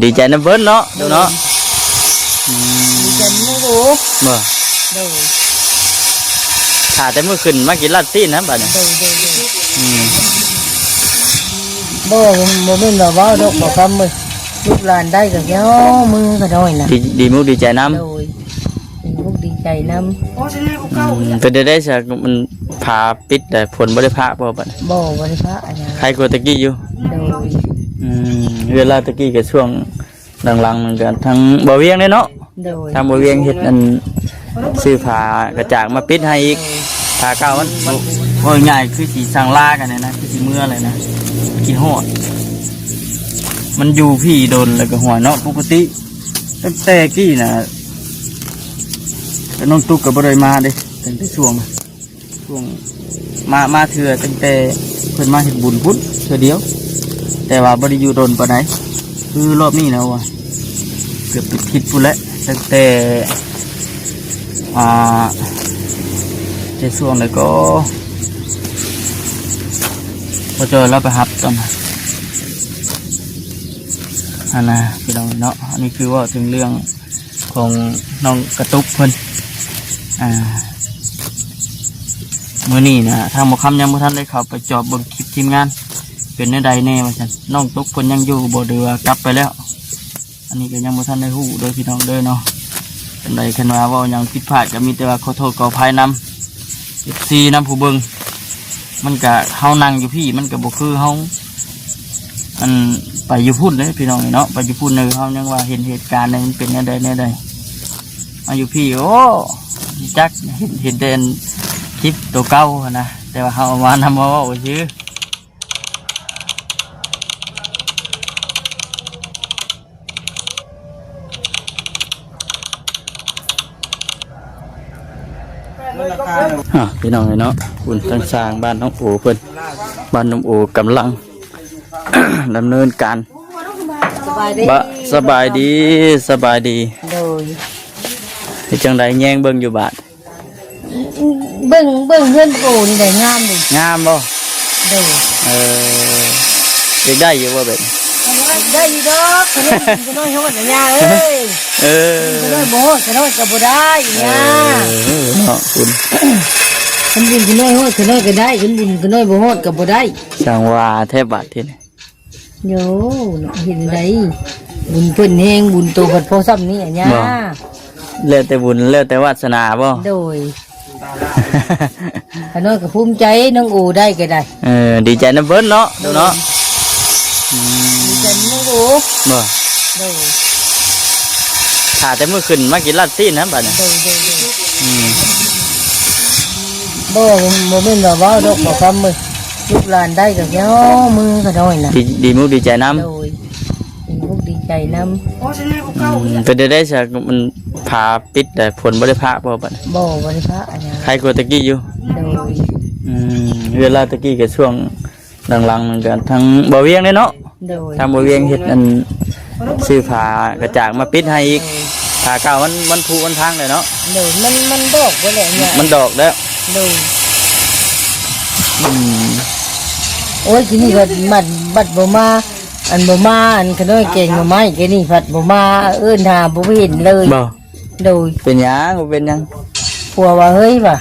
ດີໃຈນຳເພິ່ນເນາະ ໂດຍ ເນາະ ອືມ ດີໃຈນຳລູກ ບໍ່ ໂດຍ ຖ້າແຕ່ມື້ຂຶ້ນມາກິນລາບຊີ້ນນະບາດນີ້ ໂດຍ ໂດຍ ໂດຍ ອືມ ບໍ່ ບໍ່ ບໍ່ແມ່ນວ່າເວົ້າດອກ ບໍ່ຄຳເອີຍ ລູກຫຼານໄດ້ກໍເຈົ້າ ມືກໍນ້ອຍນະ ດີ ດີມຸກດີໃຈນຳ ໂດຍ ດີມຸກດີໃຈນຳ ອືມ ເປັນໄດ້ໄດ້ຊະ ມັນຝາປິດແລ້ວ ຝົນບໍ່ໄດ້ພະບໍ່ບາດນີ້ ບໍ່ ບໍ່ໄດ້ພະອັນນັ້ນ ໃຄກວ່າແຕ່ກີ້ຢູ່ ໂດຍ ອືມ ເວລາແຕ່ກີ້ກໍຊ່ວງ ຫຼັງໆ ມັນກໍທາງບໍ່ວຽງເດ້ເນາະ ໂດຍ ທາງບໍ່ວຽງເຮັດອັນ ຊື້ຜ້າກະຈາກມາປິດໃຫ້ອີກ ໂດຍ ຜ້າເກົ່າມັນ ເວົ້າງ່າຍຄືຊິສັງລາກັນນະ ຄືຊິເມືອແລ້ວນະ ຄິດຮອດ ມັນຢູ່ພີ້ດົນແລ້ວກໍ ຫ້ວຍເນາະ ປົກກະຕິຕັ້ງແຕ່ກີ້ນະ ແຕ່ນ້ອງຕຸກກໍບໍ່ໄດ້ມາເດ້ ຕັ້ງແຕ່ຊ່ວງ ຊ່ວງມາ ມາເທື່ອຕັ້ງແຕ່ເພິ່ນມາເຮັດບຸນພຸ້ນເທື່ອດຽວ ແຕ່ວ່າບໍ່ໄດ້ຢູ່ດົນປານໃດ ຄືລອບນີ້ນະວ່າ ເກືອບເປັນທິດພຸ້ນແຫຼະ ຕັ້ງແຕ່ ອ່າ ແຕ່ຊ່ວງໃດກໍ ພໍ່ຈ້ອຍລາວໄປຮັບຕອນນັ້ນ ອັນນ່າ ພີ່ນ້ອງເນາະ ອັນນີ້ຄືເວົ້າເຖິງເລື່ອງ ຂອງນ້ອງກະຕຸກເພິ່ນ ອ່າ ມື້ນີ້ນະ ທາງບໍ່ຄຳຍັງບໍ່ທັນໄດ້ເຂົ້າໄປຈອບເບິ່ງຄລິບທີມງານ ເປັນແນວໃດແດ່ວ່າຊັ້ນ ນ້ອງຕຸກເພິ່ນຍັງຢູ່ບໍ່ ຫຼືວ່າກັບໄປແລ້ວ ອັນນີ້ກໍຍັງບໍ່ທັນໄດ້ຮູ້ເດີພີ່ນ້ອງເດີເນາະ ຈັ່ງໃດຄັນວ່າເວົ້າຫຍັງຜິດພາດກໍມີແຕ່ວ່າຂໍໂທດຂໍອະໄພນຳ ເອັຟຊີນຳຜູ້ເບິ່ງ ມັນກະ ເຮົານັ່ງຢູ່ພີ້ ມັນກະບໍ່ຄືເຮົາ ອັນ ໄປຢູ່ພຸ້ນເດ້ພີ່ນ້ອງເນາະ ໄປຢູ່ພຸ້ນເນາະ ເຮົາຍັງວ່າເຫັນເຫດການໃດ ມັນເປັນແນວໃດແນວໃດ ມາຢູ່ພີ້ ໂອ້ ຈັກ ເຫັນ ເຫັນແຕ່ອັນຄລິບໂຕເກົ່າຫັ້ນນະ ແຕ່ວ່າເຮົາເອົາມານຳມາເວົ້າຊື່. ອ່າ ພີ່ນ້ອງເອີຍເນາະ ຄຸນທາງຊ່າງບ້ານນ້ອງໂອເພິ່ນ ບ້ານນ້ອງໂອກຳລັງ ດຳເນີນການ ສະບາຍດີ ບະ ສະບາຍດີ ສະບາຍດີ ໂດຍ ເຮັດຈັ່ງໃດແຍງເບິ່ງຢູ່ບາດ ເບິ່ງ ເບິ່ງເຮືອນໂອນີ້ໄດ້ງາມເດ້ ງາມບໍ່? ໂດຍ ເອີ ຢາກໄດ້ຢູ່ບໍ່ແບບນີ້? ໄດ້ຢູ່ດອກ ຂະນ້ອຍ ຂະນ້ອຍຮອດນະຍ່າເອີຍ ເອີ ຂະນ້ອຍບໍ່ຮອດ ຂະນ້ອຍກໍບໍ່ໄດ້ນະ ເອີ ເນາະ ບຸນ ຄັນບຸນຂະນ້ອຍຮອດ ຂະນ້ອຍກໍໄດ້ ຄັນບຸນຂະນ້ອຍບໍ່ຮອດກໍບໍ່ໄດ້ ຊ່າງວ່າແທ້ບາດທີນີ້. ໂຍ ເນາະ ເຫັນໄດ ບຸນເພິ່ນແຮງ ບຸນໂຕພັດພໍຊ່ຳນີ້ອະຍາ ບໍ່ ແລ້ວແຕ່ບຸນ ແລ້ວແຕ່ວາສະໜາບໍ່? ໂດຍ ຂະນ້ອຍກໍພູມໃຈ ນ້ອງໂອໄດ້ກໍໄດ້ ເອີ ດີໃຈນຳເພິ່ນເນາະ ໂດຍ ເນາະ ອືມ ດີໃຈນຳນ້ອງໂອ ບໍ່ ໂດຍ ຖ້າແຕ່ມື້ຂຶ້ນມາກິນລາບຊີ້ນນະບາດນີ້ ໂດຍ ໂດຍ ໂດຍ ອືມ ບໍ່ ບໍ່ແມ່ນວ່າເວົ້າດອກ ບໍ່ຄຳເອີຍ ລູກຫຼານໄດ້ກໍເຈົ້າ ມືກໍນ້ອຍນະ ດີ ດີມຸກດີໃຈນຳ ໂດຍ ດີມຸກດີໃຈນຳ ອືມ ເປັນໄດ້ໄດ້ຊະ ມັນຝາປິດແລ້ວ ຝົນບໍ່ໄດ້ພະບໍ່ບາດນີ້ ບໍ່ ບໍ່ໄດ້ພະອັນນັ້ນ ໃຄກວ່າແຕ່ກີ້ຢູ່ ໂດຍ ອືມ ເວລາແຕ່ກີ້ກໍຊ່ວງຫຼັງໆ ມັນກໍທາງບໍ່ວຽງເດ້ເນາະ ໂດຍ ທາງບໍ່ວຽງເຮັດອັນ ຊື້ຜ້າກະຈາກມາປິດໃຫ້ອີກ ໂດຍ ຜ້າເກົ່າມັນ ມັນຜຸມັນພັງແລ້ວເນາະ ໂດຍ ມັນ ມັນດອກເບິດແລ້ວ ມັນດອກແລ້ວ ໂດຍ ອືມ ໂອ້ຍ ກີ້ນີ້ບັດ ບັດ ບັດບໍ່ມາ ອັນບໍ່ມາ ອັນຂະນ້ອຍແກງໜໍ່ໄມ້ ກີ້ນີ້ພັດບໍ່ມາ ເອີ້ນຫາບໍ່ເຫັນເລີຍ ບໍ່ ໂດຍ ເປັນຫຍັງ ບໍ່ເປັນຫຍັງ ຜົວວ່າ ເຮີ້ຍ ວ່າ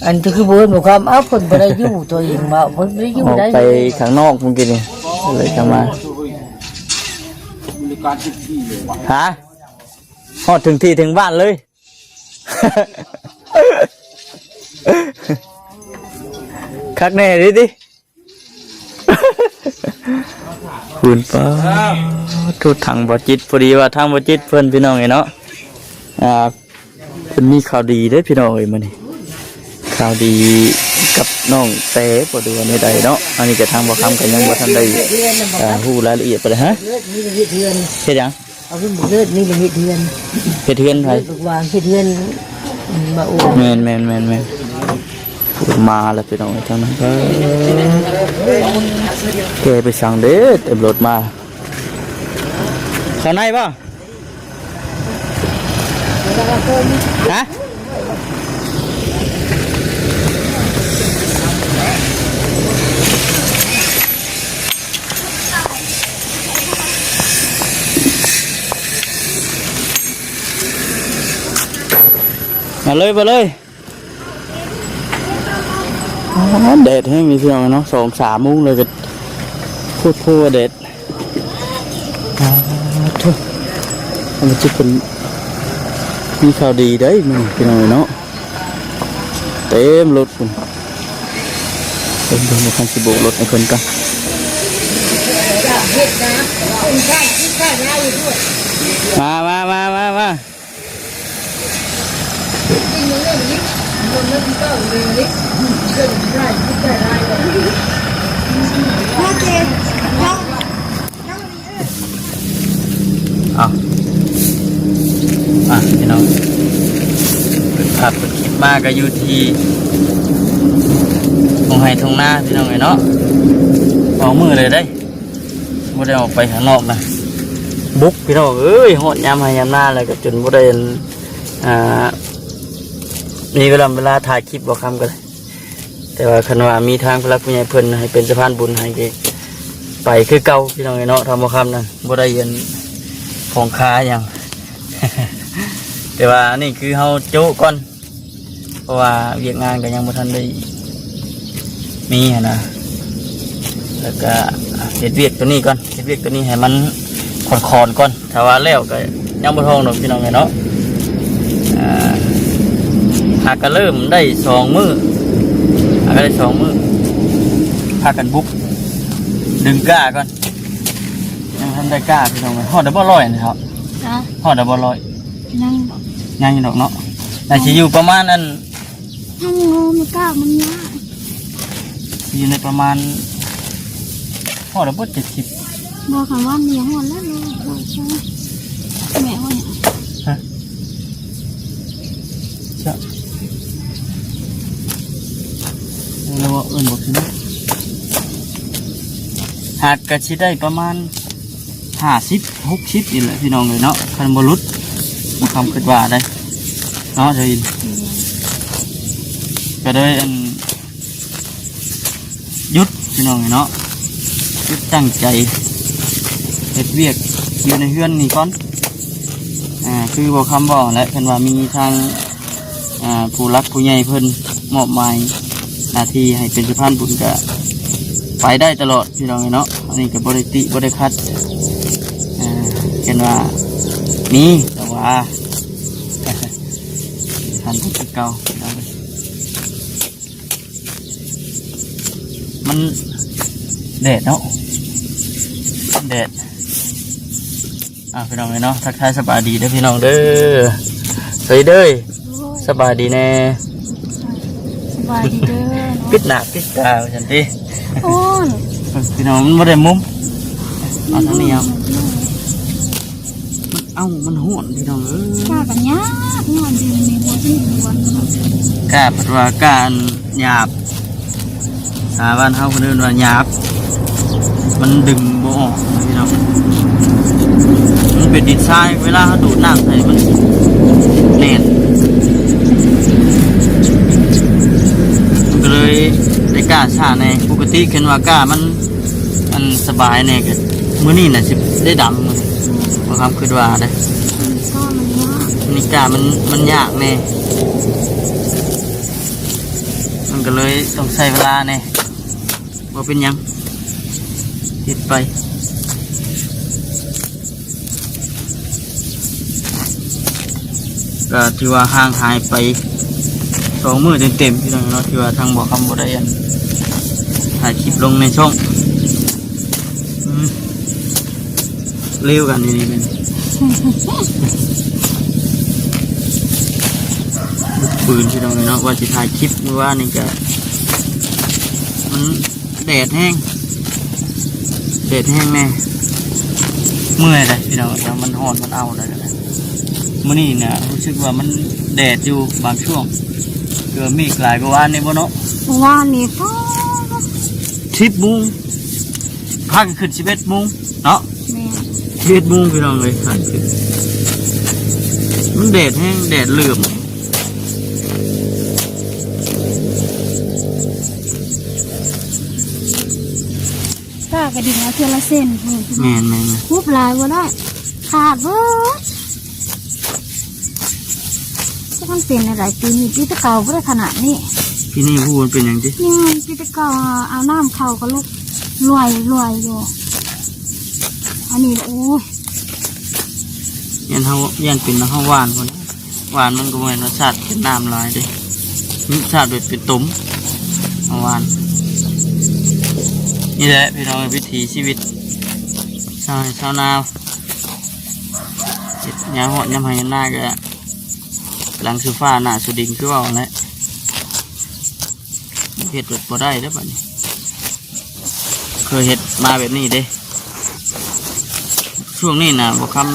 ອັນ ເຈົ້າຄືບໍ່ເອີ້ນບໍ່ຄຳ ເອົ້າ ເພິ່ນບໍ່ໄດ້ຢູ່ ຕົວເອງວ່າເພິ່ນບໍ່ໄດ້ຢູ່ ອອກໄປຂ້າງນອກມື້ກີ້ນີ້ ກໍເລີຍເຂົ້າມາ ຮະ ຮອດເຖິງທີ່ເຖິງບ້ານເລີຍ ຄັກແນ່ເດ້ຕິ. ຄຸນປ້າໂທດທາງບໍ່ຈິດ ພໍດີວ່າທາງບໍ່ຈິດເພິ່ນ ພີ່ນ້ອງເອີຍເນາະ ອ່າ ເພິ່ນມີຂ່າວດີເດ້ພີ່ນ້ອງເອີຍ ມື້ນີ້ ຂ່າວດີກັບນ້ອງແຕບໍ່ ຫຼືວ່າແນວໃດເນາະ ອັນນີ້ກະທາງບໍ່ຄຳກະຍັງບໍ່ທັນໄດ້ ອ່າ ຮູ້ລາຍລະອຽດປານໃດ. ຮະ ເຮັດຫຍັງ? ເອົາຂຶ້ນເລີດນີ້ໄປເຮັດເຮືອນ ເຮັດເຮືອນໃຜ? ເຮັດວາງ ເຮັດເຮືອນ ອືມ ມາໂອ ແມ່ນໆໆໆ ມາແລ້ວພີ່ນ້ອງເອີຍ ທາງນັ້ນ ແກໄປສັ່ງເດ້ ເຕັມລົດມາ ເຂົ້າໃນບໍ່? ຮະ? ມາເລີຍ ມາເລີຍ. ອາ ແດດແຮງນີ້ພີ່ນ້ອງເນາະ ສອງສາມໂມງເລີຍກໍໂຄດໂພວ່າແດດ. ອາ ໂທ້ ມັນຈະເປັນ ມີຂ່າວດີເດ້ມື້ນີ້ພີ່ນ້ອງເນາະ ເຕັມລົດພຸ້ນ. ເບິ່ງ ເບິ່ງ ເບິ່ງຄັນຊິໂບກລົດໃຫ້ເພິ່ນກ່ອນ. ມາ ມາ ມາ ມາ ມາ. ເອົາ ອ່ະ ພີ່ນ້ອງ ເປີດພາບເປີດຄລິບມາກໍຢູ່ທີ່ທົ່ງໄຮ່ທົ່ງນາພີ່ນ້ອງເອີຍເນາະ. ສອງມື້ເລີຍເດ້ ບໍ່ໄດ້ອອກໄປຂ້າງນອກນະ ບຸກພີ່ນ້ອງເອີຍ. ຮອດຍາມໄຮ່ຍາມນາແລ້ວກໍຈົນບໍ່ໄດ້ ອ່າ ມີເວລາ ເວລາຖ່າຍຄລິບບໍ່ຄຳກໍໄດ້. ແຕ່ວ່າຄັນວ່າມີທາງຜູ້ຫຼັກຜູ້ໃຫຍ່ເພິ່ນໃຫ້ເປັນສະພານບຸນໃຫ້ ກໍໄປຄືເກົ່າພີ່ນ້ອງເອີຍເນາະ. ທາງບໍ່ຄຳນັ້ນບໍ່ໄດ້ອັນຂອງຄາຫຍັງ ແຕ່ວ່າອັນນີ້ຄືເຮົາໂຈະກ່ອນ ເພາະວ່າວຽກງານກໍຍັງບໍ່ທັນໄດ້ມີຫັ້ນນະ. ແລ້ວກໍເຮັດວຽກຕົວນີ້ກ່ອນ ເຮັດວຽກຕົວນີ້ໃຫ້ມັນຄ່ອນໆກ່ອນ. ຖ້າວ່າແລ້ວກໍຍັງບໍ່ທ່ອງດອກພີ່ນ້ອງເອີຍເນາະ. ອ່າ ຫາກກໍເລີ່ມໄດ້ສອງມື້ ຫາກກໍໄດ້ສອງມື້ ພາກັນບຸກດຶງກ້າກ່ອນ. ຍັງບໍ່ທັນໄດ້ກ້າພີ່ນ້ອງເອີຍ. ຮອດແລ້ວບໍ່ຮ້ອຍນີ້ເນາະ? ຮະ? ຮອດແລ້ວບໍ່ຮ້ອຍ? ຍັງບໍ່ ຍັງຢູ່ດອກເນາະ. ໜ້າຊິຢູ່ປະມານອັນ ຍັງງໍມັນກ້າມັນຍາກ ຊິຢູ່ໃນປະມານ ຮອດແລ້ວບໍ່ ເຈັດສິບ? ບໍ່ ຄັນວ່າມີຮອດແລ້ວ ແມ່ວ່າຫຍັງ? ຮະ? ຈະ ແລ້ວວ່າເອີ້ນບໍ່ຖືກ ຫາກກະຊິໄດ້ປະມານ ຫ້າສິບ ຫົກສິບນີ້ແຫຼະພີ່ນ້ອງເອີຍເນາະ ຄັນບໍ່ຫຼຸດ ບໍ່ຄຳຄິດວ່າໄດ໋ເນາະ. ເຈົ້າອິນ ກໍເລີຍອັນ ຢຸດພີ່ນ້ອງເອີຍເນາະ ຢຸດຕັ້ງໃຈເຮັດວຽກຢູ່ໃນເຮືອນນີ້ກ່ອນ. ອ່າ ຄືບໍ່ຄຳເວົ້າແຫຼະ ເພິ່ນວ່າມີທາງ ອ່າ ຜູ້ຫຼັກຜູ້ໃຫຍ່ເພິ່ນມອບໝາຍໜ້າທີ່ໃຫ້ເປັນສະພານບຸນ ກະໄປໄດ້ຕະຫຼອດພີ່ນ້ອງເອີຍເນາະ. ອັນນີ້ກະບໍ່ໄດ້ຕິບໍ່ໄດ້ຂັດ ອ່າ ເຫັນວ່າມີ ແຕ່ວ່າ ທັນຄືເກົ່າພີ່ນ້ອງ ມັນແດດເນາະ ແດດ. ອ່າ ພີ່ນ້ອງເອີຍເນາະ ທັກທາຍສະບາຍດີເດີພີ່ນ້ອງເດີ. ສະບາຍດີເດີ ໂອ້ຍ ສະບາຍດີແນ່ ສະບາຍດີເດີເນາະ ປິດໜ້າປິດຕາວ່າຊັ້ນຕິ. ໂອ້ຍ ພີ່ນ້ອງ ມັນບໍ່ໄດ້ມຸມ ເອົາທາງນີ້ເອົາ ມັນ ເອົ້າ ມັນຮ້ອນພີ່ນ້ອງເອີຍ ກ້າກໍຍາກ ຍາກຢູ່ໃນຫົວທີ່ມັນ ກ້າ ເພິ່ນວ່າກ້າອັນຫຍາບ ພາສາບ້ານເຮົາເພິ່ນເອີ້ນວ່າຫຍາບ ມັນດຶງບໍ່ອອກພີ່ນ້ອງ. ມັນເປັນດິນຊາຍ ເວລາເຮົາດູດນ້ຳໃສ່ມັນແໜ້ນ ມັນກໍເລີຍໄດ້ກ້າຊ້າແດ່. ປົກກະຕິຄັນວ່າກ້າມັນ ອັນສະບາຍແດ່ ກໍມື້ນີ້ນະຊິໄດ້ດຳ ມື້ນີ້ ບໍ່ຄຳຄິດວ່າເດ້ ມັນກໍມັນຍາກ ນີ້ກ້າມັນ ມັນຍາກແດ່ ມັນກໍເລີຍຕ້ອງໃຊ້ເວລາແດ່. ບໍ່ເປັນຫຍັງ ເຮັດໄປ ກໍຖືວ່າຫ່າງຫາຍໄປສອງມື້ເຕັມໆ ພີ່ນ້ອງເນາະ ທີ່ວ່າທາງບໍ່ຄຳບໍ່ໄດ້ອັນ ຖ່າຍຄລິບລົງໃນຊ່ອງ ອືມ ເລວກັນນີ້ແມ່ນ ປືນ ພີ່ນ້ອງເນາະ ວ່າຊິຖ່າຍຄລິບມື້ວານນີ້ກະ ມັນແດດແຮງ ແດດແຮງແດ່ ເມື່ອຍເດ້ພີ່ນ້ອງ ມັນຮ້ອນ ມັນເອົາໄດ້. ມື້ນີ້ນະ ຮູ້ສຶກວ່າມັນແດດຢູ່ບາງຊ່ວງ ຄືວ່າເມກຫຼາຍກວ່າວານນີ້ບໍ່ເນາະ? ວານນີ້ ສິບໂມງ ພາກັນຂຶ້ນສິບເອັດໂມງເນາະ? ແມ່ນ ສິບເອັດໂມງ ພີ່ນ້ອງເອີຍ ພາກັນຂຶ້ນ ມັນແດດແຮງ ແດດເຫຼື້ອມ ກ້າກະດຶງເອົາເທື່ອລະເສັ້ນພຸ້ນ. ແມ່ນໆໆ ຮຸບຫຼາຍບໍ່ໄດ້ ຂາດເບີດ. ຈັກມັນເປັນແນວໃດ ປີນີ້ ປີແຕ່ເກົ່າບໍ່ໄດ້ຂະໜາດນີ້. ປີນີ້ບໍ່ຮູ້ມັນເປັນຫຍັງຕິ. ແມ່ນ ປີແຕ່ເກົ່າເອົານ້ຳເຂົ້າກໍລຸກລວຍໆຢູ່. ອັນນີ້ ໂອ້ຍ ຢ້ານເຮົາ ຢ້ານເປັນເຮົາຫວ່ານພຸ້ນ. ຫວ່ານມັນກໍບໍ່ແມ່ນວ່າສາດເປັນນ້ຳຫຼາຍເດ້, ມັນສາດແບບເປັນຕົມ ເຮົາຫວ່ານ. ນີ້ແຫຼະພີ່ນ້ອງ ວິຖີຊີວິດຊາວໄຮ່ຊາວນາ ເຮັດຍາມຮ້ອນຍາມໄຮ່ຍາມນາກໍຫຼັງສູ່ຟ້າໜ້າສູ່ດິນ ຄືເວົ້າຫັ້ນແຫຼະ. ເຮັດແບບບໍ່ໄດ້ເດ້ບັດນີ້ ເຄີຍເຮັດມາແບບນີ້ເດ້. ຊ່ວງນີ້ນະ ບໍ່ຄຳ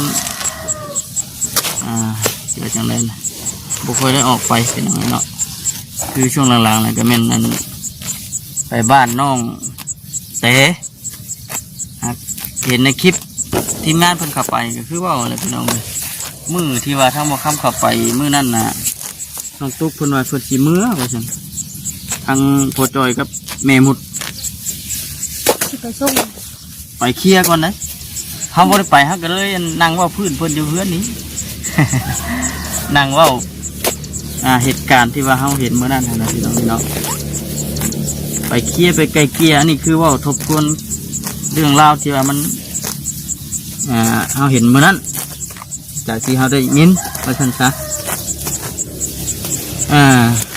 ອ່າ ຊິວ່າຈັ່ງໃດນະ ບໍ່ຄ່ອຍໄດ້ອອກໄປ ພີ່ນ້ອງເນາະ. ຄືຊ່ວງຫຼັງໆນີ້ກໍແມ່ນອັນ ໄປບ້ານນ້ອງແຕ ຫາກເຫັນໃນຄລິບທີມງານເພິ່ນເຂົ້າໄປ ກໍຄືເວົ້າແຫຼະພີ່ນ້ອງເອີຍ. ມື້ທີ່ວ່າທາງບໍ່ຄຳເຂົ້າໄປມື້ນັ້ນນະ ນ້ອງຕຸກເພິ່ນວ່າເພິ່ນຊິເມືອວ່າຊັ້ນ, ທາງພໍ່ຈ່ອຍກັບແມ່ມຸດ ຊິໄປສົ່ງ ໄປເຄຍກ່ອນເດ້. ເຮົາບໍ່ໄດ້ໄປ ເຮົາກໍເລີຍນັ່ງເວົ້າພື້ນເພິ່ນຢູ່ເຮືອນນີ້ ນັ່ງເວົ້າ ອ່າ ເຫດການທີ່ວ່າເຮົາເຫັນມື້ນັ້ນຫັ້ນນະ ພີ່ນ້ອງເນາະ. ໄປເຄຍ ໄປໄກ່ເກ່ຍ ອັນນີ້ຄືເວົ້າທົບທວນເລື່ອງລາວທີ່ວ່າມັນ ອ່າ ເຮົາເຫັນມື້ນັ້ນ ຈາກທີ່ເຮົາໄດ້ຍິນວ່າຊັ້ນຊະ. ອ່າ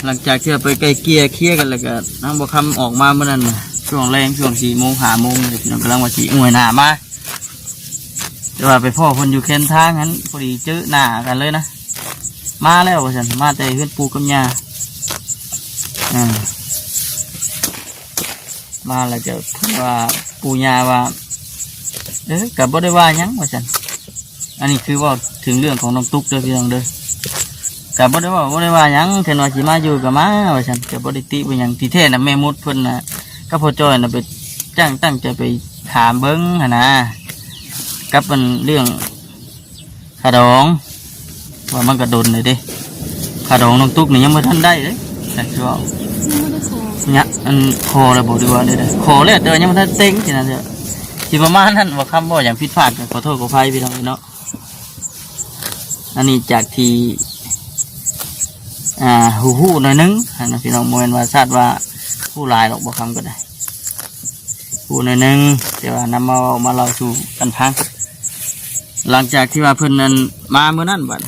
ຫຼັງຈາກທີ່ວ່າໄປໄກ່ເກ່ຍເຄຍກັນແລ້ວກໍ ນາງບໍ່ຄຳອອກມາມື້ນັ້ນນະ ຊ່ວງແລງ ຊ່ວງສີ່ໂມງ ຫ້າໂມງນີ້ ພີ່ນ້ອງ ກຳລັງວ່າຊິອວຍໜ້າມາ ແຕ່ວ່າໄປພໍ້ເພິ່ນຢູ່ແຄມທາງຫັ້ນ ພໍດີເຈີໜ້າກັນເລີຍນະ. ມາແລ້ວວ່າຊັ້ນ ມາແຕ່ເຮືອນປູ່ກັບຍ່າ. ອ່າ ມາແລ້ວກໍເພິ່ນວ່າ ປູ່ຍ່າວ່າ ເອີ ກໍບໍ່ໄດ້ວ່າຫຍັງວ່າຊັ້ນ. ອັນນີ້ຄືເວົ້າເຖິງເລື່ອງຂອງນ້ອງຕຸກເດີພີ່ນ້ອງເດີ. ກໍບໍ່ໄດ້ເວົ້າ ບໍ່ໄດ້ວ່າຫຍັງ ຄັນວ່າຊິມາຢູ່ກໍມາວ່າຊັ້ນ ກໍບໍ່ໄດ້ຕິບໍ່ຫຍັງ. ທີ່ແທ້ນະ ແມ່ມຸດເພິ່ນນະ ກັບພໍ່ຈ້ອຍນະ ໄປຈ້າງ ຕັ້ງໃຈໄປຖາມເບິ່ງຫັ້ນນະ ກັບອັນເລື່ອງຄ່າດອງ ວ່າມັນກໍດົນແລ້ວເດ້. ຄ່າດອງນ້ອງຕຸກນີ້ຍັງບໍ່ທັນໄດ້ເດ້ ແຕ່ຄືເວົ້າ ຍັງບໍ່ໄດ້ຂໍ ຍະ ອັນ ຂໍແລ້ວບໍ່ ຫຼືວ່າແນວໃດ? ຂໍແລ້ວ ແຕ່ວ່າຍັງບໍ່ທັນເສັງ ຈັ່ງນັ້ນເດ. ຊິປະມານນັ້ນ ບໍ່ຄຳເວົ້າຫຍັງຜິດພາດກໍຂໍໂທດຂໍອະໄພພີ່ນ້ອງເນາະ. ອັນນີ້ຈາກທີ່ ອ່າ ຮູ້ໆໜ້ອຍໜຶ່ງຫັ້ນນະພີ່ນ້ອງ, ບໍ່ແມ່ນວ່າຊາດວ່າຮູ້ຫຼາຍດອກ ບໍ່ຄຳກໍໄດ້ ຮູ້ໜ້ອຍໜຶ່ງ ແຕ່ວ່ານຳມາເວົ້າມາເລົ່າສູ່ກັນຟັງ. ຫຼັງຈາກທີ່ວ່າເພິ່ນນັ້ນມາມື້ນັ້ນບັດ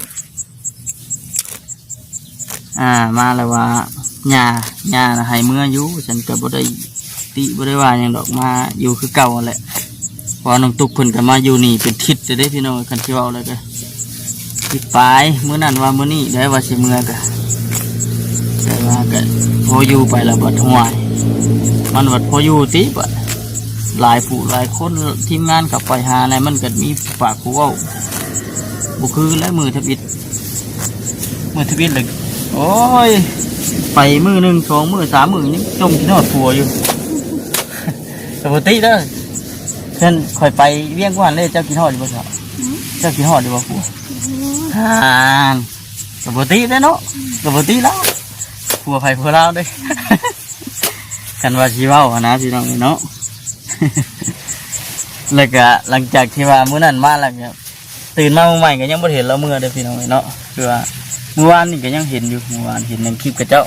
ອ່າ ມາແລ້ວວ່າ ຍ່າ ຍ່ານະໃຫ້ເມືອຢູ່ ຊັ້ນກໍບໍ່ໄດ້ຕິບໍ່ໄດ້ວ່າຫຍັງດອກ ມາຢູ່ຄືເກົ່າຫັ້ນແຫຼະ. ເພາະວ່ານ້ອງຕຸກເພິ່ນກໍມາຢູ່ນີ້ເປັນທິດແລ້ວເດ້ພີ່ນ້ອງ, ຄັນຊິເວົ້າແລ້ວກໍ ອີກປາຍ ມື້ນັ້ນວ່າມື້ນີ້ໄດ້ວ່າຊິເມືອກະ ແຕ່ວ່າກະພໍຢູ່ໄປແລ້ວບັດ ຫ້ວຍ ມັນບັດພໍຢູ່ຕິບັດ. ຫຼາຍຜູ້ຫຼາຍຄົນ ທີມງານເຂົ້າໄປຫາແລ້ວ ມັນກໍມີປາກຜູ້ເວົ້າ ບໍ່ຄືແລ້ວມື້ທຳອິດ. ມື້ທຳອິດແລ້ວ ໂອ້ຍ ໄປມື້ໜຶ່ງ ສອງມື້ ສາມມື້ ຍັງຈົ່ມຄິດຮອດຜົວຢູ່ ກໍບໍ່ຕິເດີ. ເພິ່ນ ຂ້ອຍໄປວຽງກວ່າເລີຍ ເຈົ້າຄິດຮອດຢູ່ບໍ່ຊະ? ເຈົ້າຄິດຮອດຢູ່ບໍ່ຜົວ? ອືມ ອ່າ ກໍບໍ່ຕິເດ້ເນາະ ກໍບໍ່ຕິລາວ ຜົວໃຜຜົວລາວເດ້ ຄັນວ່າຊິເວົ້າຫັ້ນນະພີ່ນ້ອງເນາະ. ແລ້ວກະຫຼັງຈາກທີ່ວ່າມື້ນັ້ນມາແລ້ວ ກະຕື່ນມາມື້ໃໝ່ກໍຍັງບໍ່ເຫັນລາວເມືອເດ້ພີ່ນ້ອງເນາະ. ຄືວ່າມື້ວານນີ້ກໍຍັງເຫັນຢູ່ ມື້ວານເຫັນໃນຄລິບຂະເຈົ້າ.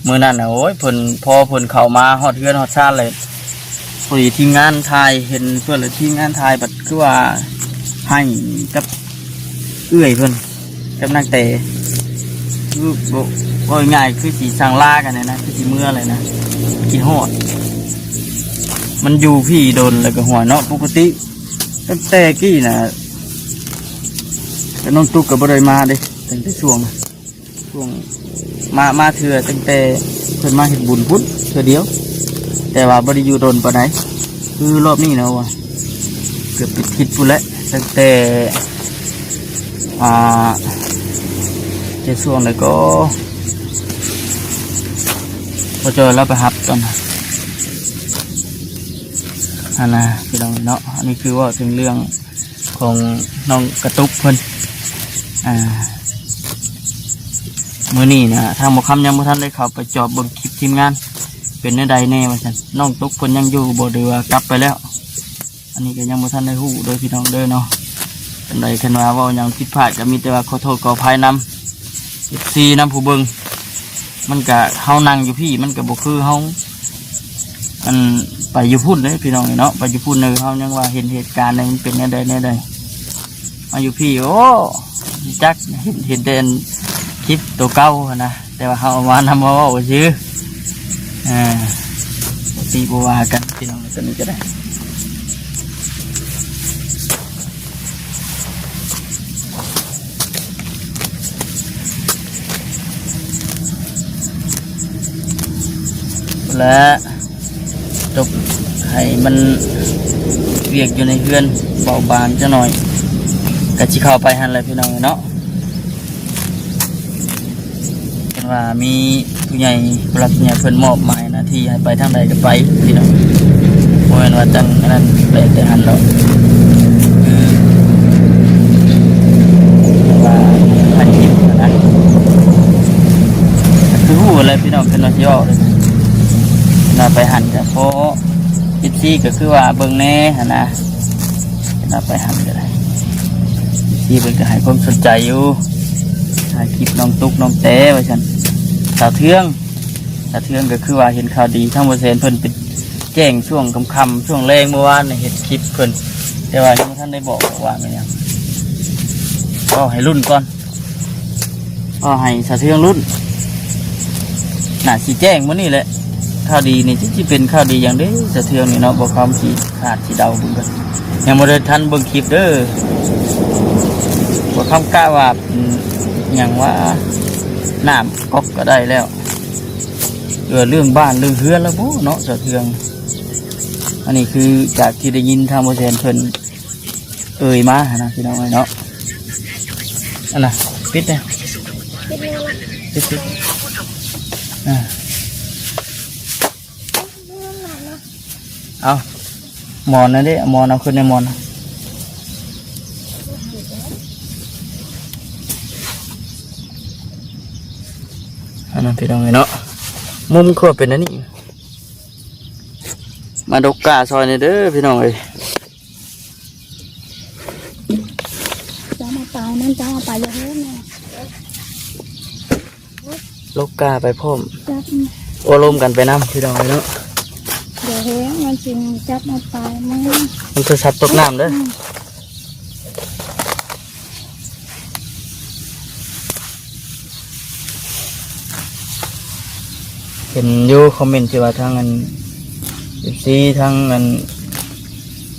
ມື້ນັ້ນນະ ໂອ້ຍ ເພິ່ນ ພໍເພິ່ນເຂົ້າມາຮອດເຮືອນຮອດຊານເລີຍ ພໍດີທີມງານຖ່າຍເຫັນເພິ່ນ ແລ້ວທີມງານຖ່າຍບັດຄືວ່າໃຫ້ກັບເອື້ອຍເພິ່ນ ກັບນາງແຕ ຄືບໍ່ ເວົ້າງ່າຍໆ ຄືຊິສັ່ງລາກັນແຫຼະນະ ຄືຊິເມືອແຫຼະນະ ຄິດຮອດ. ມັນຢູ່ພີ້ດົນແລ້ວກໍ ຫ້ວຍເນາະ ປົກກະຕິຕັ້ງແຕ່ກີ້ນະ ແຕ່ນ້ອງຕຸກກໍບໍ່ໄດ້ມາເດ້ ຕັ້ງແຕ່ຊ່ວງ ຊ່ວງມາ ມາເທື່ອຕັ້ງແຕ່ເພິ່ນມາເຮັດບຸນພຸ້ນເທື່ອດຽວ ແຕ່ວ່າບໍ່ໄດ້ຢູ່ດົນປານໃດ. ຄືລອບນີ້ນະວ່າເກືອບເປັນທິດພຸ້ນແຫຼະ ຕັ້ງແຕ່ ອ່າ ແຕ່ຊ່ວງໃດກໍ ພໍຈອຍລາວໄປຮັບຕອນນັ້ນຫັ້ນນະພີ່ນ້ອງເນາະ. ອັນນີ້ຄືເວົ້າເຖິງເລື່ອງ ຂອງນ້ອງກະຕຸກເພິ່ນ ອ່າ ມື້ນີ້ນະ ທາງໝໍຄຳຍັງບໍ່ທັນໄດ້ເຂົ້າໄປຈອບເບິ່ງຄລິບທີມງານ ເປັນແນວໃດແດ່ວ່າຊັ້ນ ນ້ອງຕຸກເພິ່ນຍັງຢູ່ບໍ່ ຫຼືວ່າກັບໄປແລ້ວ ອັນນີ້ກໍຍັງບໍ່ທັນໄດ້ຮູ້ເດີພີ່ນ້ອງເດີເນາະ. ຈັ່ງໃດຄັນວ່າເວົ້າຫຍັງຜິດພາດກໍມີແຕ່ວ່າຂໍໂທດຂໍອະໄພນຳ ເອັຟຊີ ນຳຜູ້ເບິ່ງ. ມັນກະ ເຮົານັ່ງຢູ່ພີ້ ມັນກະບໍ່ຄືເຮົາ ອັນ ໄປຢູ່ພຸ້ນເດ້ພີ່ນ້ອງເນາະ. ໄປຢູ່ພຸ້ນເນາະ ເຮົາຍັງວ່າເຫັນເຫດການໃດ ມັນເປັນແນວໃດແນວໃດ. ມາຢູ່ພີ້ ໂອ້ ຈັກ ເຫັນ ເຫັນແຕ່ອັນຄລິບໂຕເກົ່າຫັ້ນນະ ແຕ່ວ່າເຮົາເອົາມານຳມາເວົ້າຊື່. ເອີ ບໍ່ຕີບໍ່ວ່າກັນພີ່ນ້ອງ ຕົວນີ້ກໍໄດ້. ແລະ ຈົບໃຫ້ມັນວຽກຢູ່ໃນເຮືອນເບົາບາງຈັກໜ້ອຍ ກໍຊິເຂົ້າໄປຫັ້ນແຫຼະພີ່ນ້ອງເນາະ. ເຫັນວ່າມີຜູ້ໃຫຍ່ ຜູ້ຫຼັກຜູ້ໃຫຍ່ເພິ່ນມອບໝາຍໜ້າທີ່ໃຫ້ໄປທາງໃດກໍໄປພີ່ນ້ອງ. ບໍ່ແມ່ນວ່າຕັ້ງອັນນັ້ນໄປແຕ່ຫັ້ນດອກ ຄືວ່າໃຫ້ຄິດນະ ຄືຮູ້ແຫຼະພີ່ນ້ອງ ເພິ່ນວ່າຊິອອກເລີຍນະ. ໄປຫັ້ນກໍພໍ ເອັຟຊີ ກໍຄືວ່າເບິ່ງແດ່ຫັ້ນນະ. ເວລາໄປຫັ້ນກໍໄດ້ ເອັຟຊີ ເພິ່ນກໍໃຫ້ຄວາມສົນໃຈຢູ່ ຖ່າຍຄລິບນ້ອງຕຸກນ້ອງແຕວ່າຊັ້ນ. ສາວເທືອງ ສາວເທືອງກໍຄືວ່າເຫັນຂ່າວດີ ທາງບໍ່ແສນເພິ່ນໄປແຈ້ງຊ່ວງຄ່ຳໆ ຊ່ວງແລງມື້ວານນີ້ ເຮັດຄລິບເພິ່ນ ແຕ່ວ່າຍັງບໍ່ທັນໄດ້ບອກວ່າແມ່ນຫຍັງ ກໍໃຫ້ລຸ້ນກ່ອນ. ກໍໃຫ້ສາວເທືອງລຸ້ນ ໜ້າຊິແຈ້ງມື້ນີ້ແຫຼະ. ຂ່າວດີນີ້ ຊິເປັນຂ່າວດີຫຍັງເດ້ ສາວເທືອງນີ້ເນາະ. ບໍ່ຄຳຊິຄາດຊິເດົາເບິ່ງກ່ອນ ຍັງບໍ່ໄດ້ທັນເບິ່ງຄລິບເດີ. ບໍ່ຄຳກະວ່າ ຫຍັງວ່າ ນ້ຳກອກກໍໄດ້ແລ້ວ ເອີ ເລື່ອງບ້ານເລື່ອງເຮືອນແລ້ວບໍເນາະ ສາວເທືອງ. ອັນນີ້ຄືຈາກທີ່ໄດ້ຍິນທາງບໍ່ແສນເພິ່ນ ເອີ່ຍມາຫັ້ນນະ ພີ່ນ້ອງເອີຍເນາະ. ອັນນະ ປິດເດ້ ປິດເດ້ ປິດ ປິດ ອ່າ ເອົາ ໝອນນັ້ນເດ້ ເອົາໝອນ ເອົາຂຶ້ນໃນໝອນ. ອັນນັ້ນ ພີ່ນ້ອງເອີຍເນາະ ມຸມຄືວ່າເປັນອັນນີ້. ມາດົກກ້າຊ່ອຍແດ່ເດີ ພີ່ນ້ອງເອີຍ. ຈະມາຕາຍ ມັນຈະເອົາໄປຢ່າແຮງນະ ລົກກ້າໄປພ້ອມ ຈັບ ໂອ້ລົມກັນໄປນຳ ພີ່ນ້ອງເອີຍເນາະ. ຢ່າແຮງ ມັນຊິຈັບເອົາຕາຍ ມັນ ມັນໂທລະສັບຕົກນ້ຳເດີ. ອືມ ເຫັນຢູ່ຄອມເມັນທີ່ວ່າທາງອັນ ເອັຟຊີ ທາງອັນ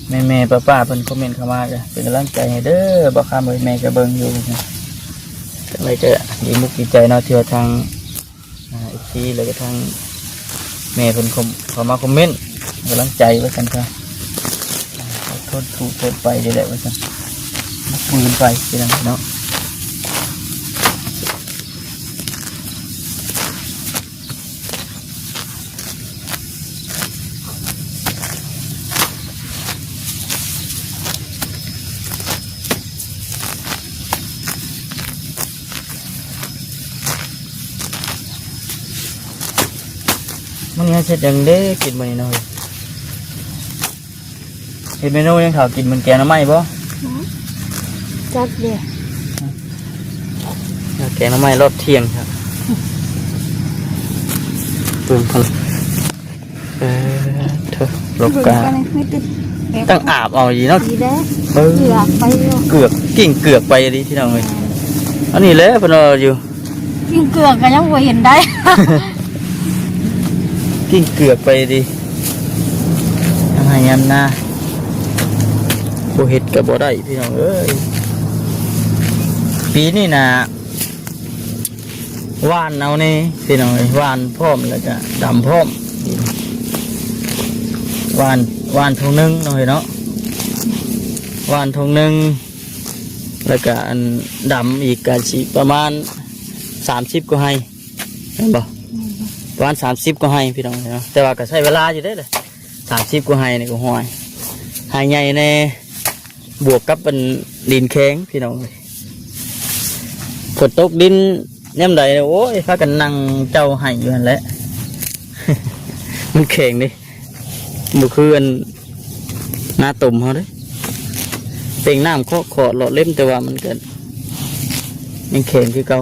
ແມ່ໆ ປ້າໆ ເພິ່ນຄອມເມັນເຂົ້າມາ ກໍເປັນກຳລັງໃຈໃຫ້ເດີ ບໍ່ຄຳເອີຍ ແມ່ກໍເບິ່ງຢູ່. ຈັ່ງໃດກໍດີມຸກດີໃຈເນາະ ທີ່ວ່າທາງ ອ່າ ເອັຟຊີ ແລ້ວກໍທາງແມ່ເພິ່ນຄອມ ເຂົ້າມາຄອມເມັນໃຫ້ກຳລັງໃຈວ່າຊັ້ນຊະ. ອ່າ ຂໍໂທດ ຂໍໂທດໄປນີ້ແຫຼະວ່າຊັ້ນ ບຸກບືນໄປ ພີ່ນ້ອງເນາະ. ມື້ນີ້ເຮົາເຮັດຫຍັງເດ້ກິນມື້ນີ້ເນາະ? ເຮັດເມນູຫຍັງເຂົ້າກິນ? ມັນແກງໜໍ່ໄມ້ບໍ່? ຈັກເດ້ ແກງໜໍ່ໄມ້ລອບທ່ຽງຄັບ. ເບິ່ງເພິ່ນ ເອີ ໂທ້ ລົກກະ ເບິ່ງກ່ອນ ມີແຕ່ ຕັ້ງອາບເອົາດີເນາະ ດີເດ້ ເອີ ເກືອກໄປຢູ່ ເກືອກ ກິ່ງເກືອກໄປດີ ພີ່ນ້ອງເອີຍ. ອັນນີ້ແຫຼະເພິ່ນເວົ້າຢູ່ ກິ່ງເກືອກກໍຍັງບໍ່ເຫັນໄດ້ ກິ່ງເກືອກໄປດີ. ຍາມໄຮ່ຍາມນາ ບໍ່ເຮັດກໍບໍ່ໄດ້ ພີ່ນ້ອງເອີຍ. ປີນີ້ນະ ຫວ່ານເອົານີ້ ພີ່ນ້ອງເອີຍ ຫວ່ານພ້ອມ ແລ້ວກະດຳພ້ອມ. ຫວ່ານ ຫວ່ານທົ່ງໜຶ່ງເນາະ ເອີຍເນາະ ຫວ່ານທົ່ງໜຶ່ງ ແລ້ວກະອັນດຳອີກ ກະຊິປະມານສາມສິບກວ່າໄຮ່ ແມ່ນບໍ່? ແມ່ນ ປະມານສາມສິບກວ່າໄຮ່ ພີ່ນ້ອງເອີຍເນາະ. ແຕ່ວ່າກະໃຊ້ເວລາຢູ່ເດ້ ສາມສິບກວ່າໄຮ່ນີ້ກໍ ຫ້ວຍ ໄຮ່ໃຫຍ່ແດ່ ບວກກັບອັນດິນແຂງ ພີ່ນ້ອງເອີຍ. ຝົນຕົກດິນຍາມໃດ ໂອ້ຍ ພາກັນນັ່ງເຈົ້າໄຮ່ຢູ່ຫັ້ນແຫຼະ ມັນແຂງເດ້ ບໍ່ຄືອັນນາຕົມເຮົາເດ້. ເປັ່ງນ້ຳເຄາະໆຫຼໍ່ເລັມ ແຕ່ວ່າມັນກໍຍັງແຂງຄືເກົ່າ.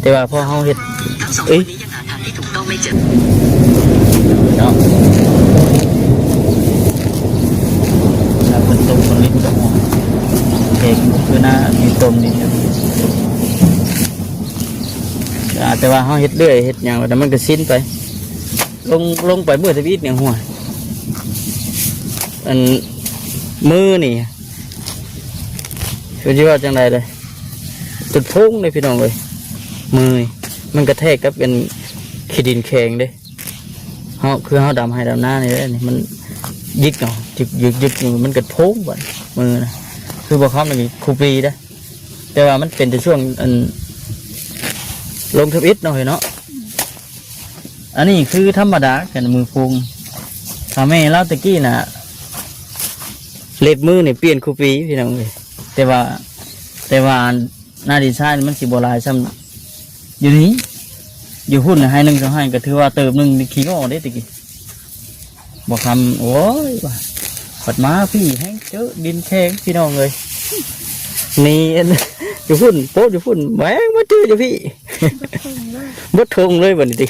ແຕ່ວ່າພໍເຮົາເຮັດ ເອີຍ ເນາະ ແລ້ວເພິ່ນຕົ້ມເພິ່ນຫຼິ້ນກັບຫົວແຂງ ຄືໜ້າມີຕົ້ມນີ້ ອ່າ ແຕ່ວ່າເຮົາເຮັດເລື້ອຍເຮັດຫຍັງແລ້ວມັນກໍຊິນໄປ ລົງ ລົງໄປມື້ທຳອິດຫຍັງຫົວ ອັນ ມືນີ້ ຄືຊິເວົ້າຈັ່ງໃດເດ້ ຈົນໂພງເດ້ພີ່ນ້ອງເອີຍ ມືນີ້ມັນກະແທກກັບອັນ ຂີ້ດິນແຂງເດ້. ເຮົາ ຄືເຮົາດຳໄຮ່ດຳນານີ້ເດ້ ນີ້ມັນຢິກເນາະ ຍຶກໆໆ ມັນກະໂພງບັດ ມືນະ ຄືບໍ່ຄຳນີ້ຄູປີເດ້. ແຕ່ວ່າມັນເປັນແຕ່ຊ່ວງອັນ ລົງທຳອິດເນາະເຮີຍເນາະ. ອັນນີ້ຄືທຳມະດາກັນ ມືພຸງ ຖ້າແມ່ລາວແຕ່ກີ້ນະ ເລັບມືນີ້ປ່ຽນຄູ່ປີພີ່ນ້ອງເອີຍ. ແຕ່ວ່າ ແຕ່ວ່າໜ້າດິນຊາຍມັນຊິບໍ່ຫຼາຍຊ່ຳຢູ່ນີ້ ຢູ່ພຸ້ນໄຮ່ໜຶ່ງສອງໄຮ່ກໍຖືວ່າເຕີບໜຶ່ງ ຂີ້ງໍເດ້ແຕ່ກີ້. ບໍ່ຄຳ ໂອ້ຍ ວ່າ ບັດມາພີ້ແຮ່ງເຈີດິນແຂງພີ່ນ້ອງເອີຍ. ນີ້ ຢູ່ພຸ້ນ ໂປະຢູ່ພຸ້ນ ແມ່ງມາເຈີຢູ່ພີ້ ເບິດທົ່ງເລີຍບັດນີ້ຕິ.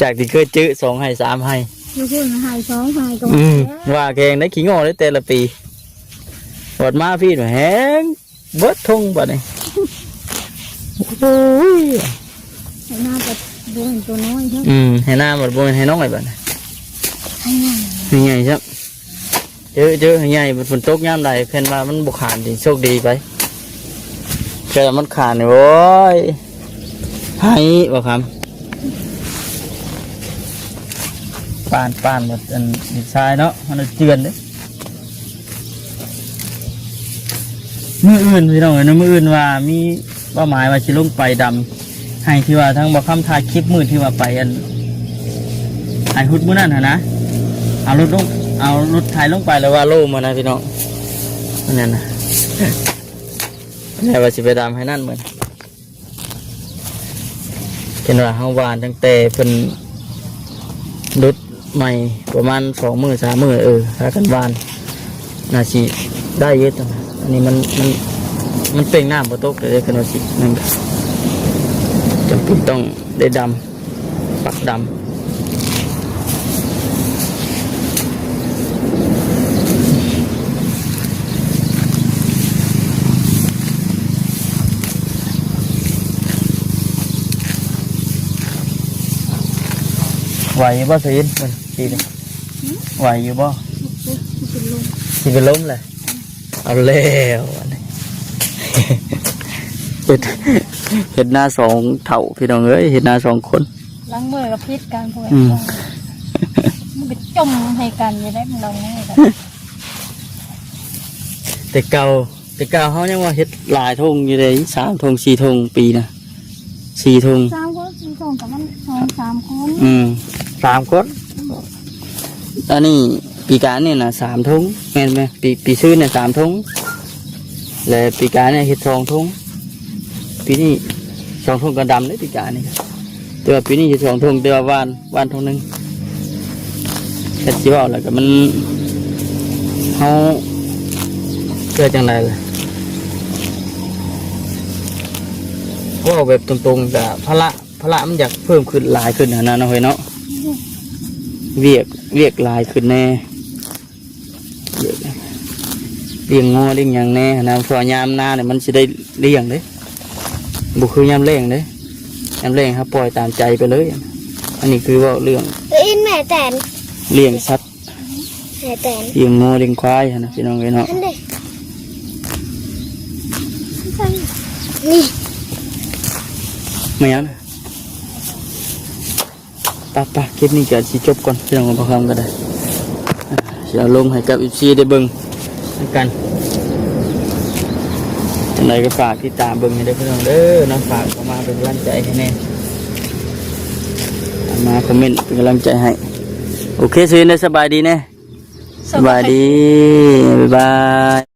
ຈາກທີ່ເຄີຍເຈີສອງໄຮ່ສາມໄຮ່ ຢູ່ພຸ້ນໄຮ່ສອງໄຮ່ກໍ ອືມ ວ່າແຂງໄດ້ຂີ້ງໍເດ້ແຕ່ລະປີ. ບັດມາພີ້ແຮ່ງ ເບິດທົ່ງບັດນີ້. ໂອ້ຍ ໄຮ່ນາກໍບໍ່ເຫັນໂຕນ້ອຍເນາະ. ອືມ ໄຮ່ນາບັດບໍ່ແມ່ນໄຮ່ນ້ອຍບັດນີ້ ໄຮ່ໃຫຍ່ ໄຮ່ໃຫຍ່ຊ້ຳ. ເຈີ ເຈີ ໄຮ່ໃຫຍ່ ບັດຝົນຕົກຍາມໃດ ແມ່ນວ່າມັນບໍ່ຂານ ໂຊກດີໄປ. ແຕ່ມັນຂານນີ້ ໂອ້ຍ ໄຫ້ບໍ່ຄຳ ປານ ປານໝົດອັນດິນຊາຍເນາະ ມັນເຈື່ອນເດ້. ມື້ອື່ນພີ່ນ້ອງເອີຍ ມື້ອື່ນວ່າມີເປົ້າໝາຍວ່າຊິລົງໄປດຳໄຮ່ ທີ່ວ່າທາງບໍ່ຄຳຖ່າຍຄລິບມື້ທີ່ວ່າໄປອັນ ຖ່າຍຮຸດມື້ນັ້ນຫັ້ນນະ ເອົາລົດລົງ ເອົາລົດໄຖລົງໄປແລ້ວວ່າໂລມຫັ້ນນະພີ່ນ້ອງ ອັນນັ້ນນະ ແລ້ວວ່າຊິໄປດຳໄຮ່ນັ້ນມື້ ເຫັນວ່າເຮົາຫວ່ານຕັ້ງແຕ່ເພິ່ນຫຼຸດໃໝ່ປະມານສອງມື້ສາມມື້ ເອີ ພາກັນຫວ່ານ ໜ້າຊິໄດ້ຢູ່. ອັນນີ້ມັນ ມັນ ມັນເປັ່ງນ້ຳບໍ່ຕົກເດ້ ຄັນວ່າຊິນັ້ນ ຈຳເປັນຕ້ອງໄດ້ດຳ ປັກດຳ. ໄຫວຢູ່ບໍ່ ສະອິນ ມື້ນີ້? ຫືມ? ໄຫວຢູ່ບໍ່? ຊິເປັນລົມ ຊິເປັນລົມແຫຼະ. ເອົາແລ້ວ ເຮັດ ເຮັດນາສອງເຖົ້າພີ່ນ້ອງເອີຍ ເຮັດນາສອງຄົນ ຫຼັງເມື່ອຍກໍຜິດກັນ ອືມ ມັນກໍຈົ່ມໃຫ້ກັນຢູ່ໄດ໋ ມັນຫຼັງເມື່ອຍກັນ. ແຕ່ເກົ່າ ແຕ່ເກົ່າເຮົາຍັງວ່າເຮັດຫຼາຍທົ່ງຢູ່ເດ້ ສາມທົ່ງສີ່ທົ່ງປີນະ ສີ່ທົ່ງ ສາມຄົນ ສີ່ທົ່ງ ກໍມັນສອງສາມຄົນ ອືມ ສາມຄົນ. ອັນນີ້ປີກາຍນີ້ນະສາມທົ່ງ ແມ່ນບໍ່? ປີ ປີຊືນນີ້ສາມທົ່ງ ແລະ ປີກາຍນີ້ເຮັດສອງທົ່ງ ປີນີ້ສອງທົ່ງກໍດຳເດ້ ປີກາຍນີ້. ແຕ່ວ່າປີນີ້ເຮັດສອງທົ່ງ ແຕ່ວ່າຫວ່ານ ຫວ່ານທົ່ງໜຶ່ງ. ແຕ່ຊິເວົ້າແລ້ວກໍມັນ ເຮົາ ເພື່ອຈັ່ງໃດລະ ເວົ້າແບບຕົງໆ ກໍພາລະ ພາລະມັນຢາກເພີ່ມຂຶ້ນຫຼາຍຂຶ້ນຫັ້ນນະເນາະ ເຮີຍເນາະ. ວຽກ ວຽກຫຼາຍຂຶ້ນແດ່ ລ້ຽງງົວລ້ຽງຫຍັງແດ່ຫັ້ນນະ ເພາະວ່າຍາມນານີ້ມັນຊິໄດ້ລ້ຽງເດ້ ບໍ່ຄືຍາມແລ້ງເດ້. ຍາມແລ້ງເຮົາປ່ອຍຕາມໃຈໄປເລີຍ. ອັນນີ້ຄືເວົ້າເລື່ອງ ເອີຍ ແມ່ແຕນ ລ້ຽງສັດ ແມ່ແຕນ ລ້ຽງງົວລ້ຽງຄວາຍຫັ້ນນະ ພີ່ນ້ອງເອີຍເນາະ. ອັນໃດ ນີ້ ແມ່ນຫຍັງນະ? ປະ ປະ ຄລິບນີ້ກໍຊິຈົບກ່ອນ ພີ່ນ້ອງ ບໍ່ຄຳກໍໄດ້ ຊິເອົາລົງໃຫ້ກັບເອັຟຊີໄດ້ເບິ່ງນຳກັນ. ຈັ່ງໃດກໍຝາກຕິດຕາມເບິ່ງໃຫ້ເດີ ພີ່ນ້ອງເດີເນາະ. ຝາກເຂົ້າມາເປັນກຳລັງໃຈໃຫ້ແດ່ ມາຄອມເມັນເປັນກຳລັງໃຈໃຫ້. ໂອເຄ ສະບາຍດີແດ່ ສະບາຍດີ ບາຍບາຍ.